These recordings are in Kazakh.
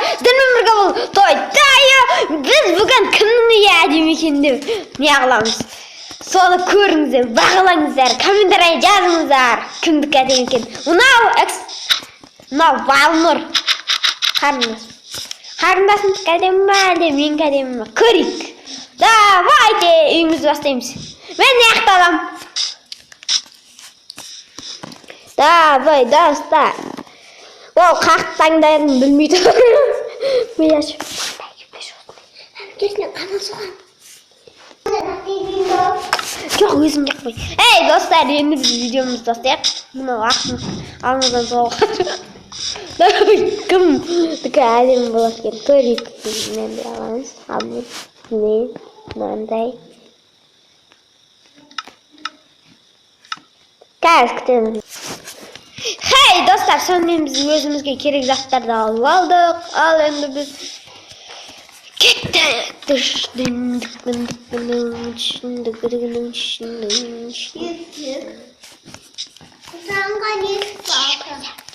Сіздермен бірге бұл Той Тайо. Біз бүгін кімнің үйі әдемі екен деп не қыламыз. Соны көріңіздер, бағалаңыздар, комментарий жазыңыздар. Кімдікі әдемі екен. Мынау мынау Балнұр. Қарындас. Қарындасымдікі әдемі ма, әлде менікі әдемі ма? Көрейік. Давайте үйімізді бастаймыз. Мен мына жақта аламын. Давай, достар. Ол қақ таңдарын білмей тұр. Мен ашып. Кесіне қана соған. Жоқ, өзім жақпай. Ей, достар, енді біз видеомызды бастайық. Мынау ақтың алмаздан соғылған. Давай, кімдікі әдемі болады екен көрейік. Мынандай аламыз. Ал мен мынандай. Қазір күтемін. Хей, достар, сонымен біз өзімізге керек заттарды алып алдық. Ал енді біз кеттік. Кеттік. Саңға не салды?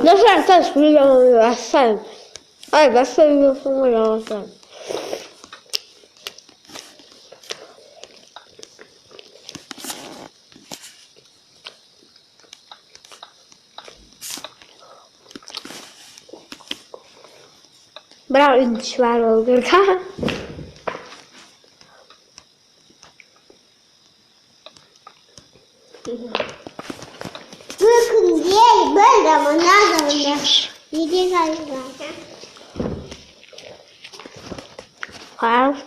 Достар, қазір видеоны бастаймын. Ай, бастаймын, бастаймын. Бірақ үйдің іші бар болу керек. Бір күнде бір заманда заманда. Неге салған? Қараңыз.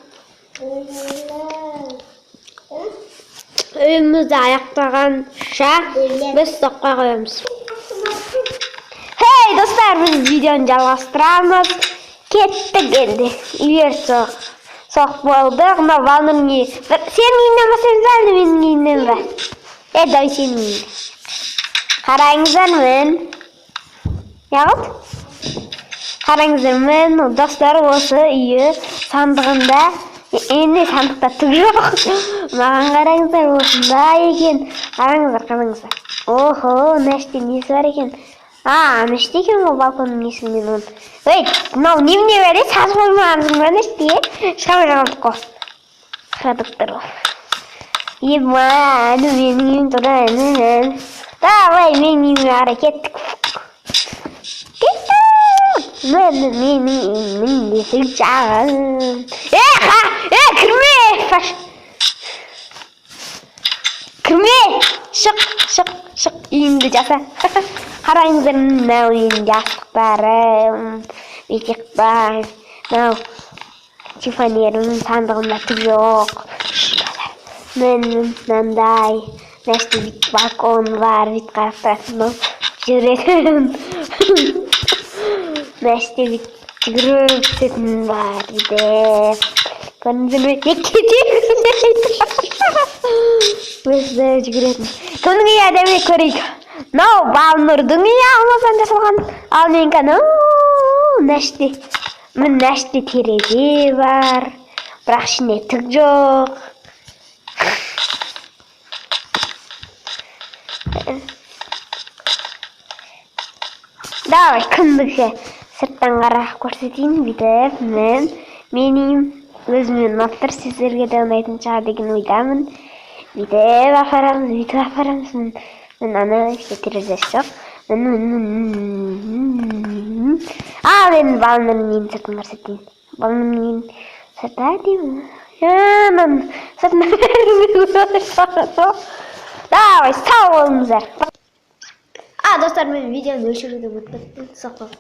Үйімізді аяқтағанша біз стопқа қоямыз. Хей, достар, біз видеоны жалғастырамыз. Кеттік енді. Үйлер соқ болдық. Мына Балнұрдың үйі. Сенің үйіңнен бастаймыз ба, әлде менің үйімнен бе? Е, давай сенің үйіңнен. Қараңыздар, мін. Не қылды? Қараңыздар, мін, достар, осы үйі сандығында енді сандықта түк жоқ. Маған қараңыздар, осындай екен. Қараңыздар, қараңыздар. Охо, мына іште несі бар екен? А, ана іште екен ғой балконның несі, мен оны. Ей, мынау немене бар, е? Сатып қоймағансың ба ана іште, е? Шыға алмай қалдық қой. Қарадық тұр ғой. Ема, әні менің үйім тұр, әні, әні. Давай, менің үйіме қарай кеттік. Кеттік. Міне менің үйімнің есік жағы. Е, ха, е, кірме! Паш. Кірме! Шық, шық, шық, үйіңді жаса. Қараңыздар, мынау үйдің жастықтары, бүйтіп бар. Мынау шифонерім, сандығымда түк жоқ. Міне мынандай. Мына жерде бүйтіп балкон бар, бүйтіп қарап тұратын, мынау жүретін. Мына жерде бүйтіп жүгіріп түсетін бар, бүйтіп. Көрдіңіздер ме? Не кетеміз? Өсті жүгіретін. Кімнің үйі әдемі көрейік. Мынау Балнұрдың үйі алмаздан жасалған. Ал менікі анау мына жерде. Міне мына жерде терезе бар. Бірақ ішінде түк жоқ. Давай, кімдікі сырттан қарап көрсетейін бүйтіп. Мен менің үйім өзіме ұнап тұр, сіздерге де ұнайтын шығар деген ойдамын. Бүйтіп апарамыз, бүйтіп апарамыз. Міне ана іште терезесі жоқ. Ал енді Балнұрдың үйінің сыртын көрсетейін. Балнұрдың үйінің сырты әдемі. Мына сыртын. Давай, сау болыңыздар. А, достар, мен видеоны өшіруді ұмытып кеттім. Соққы.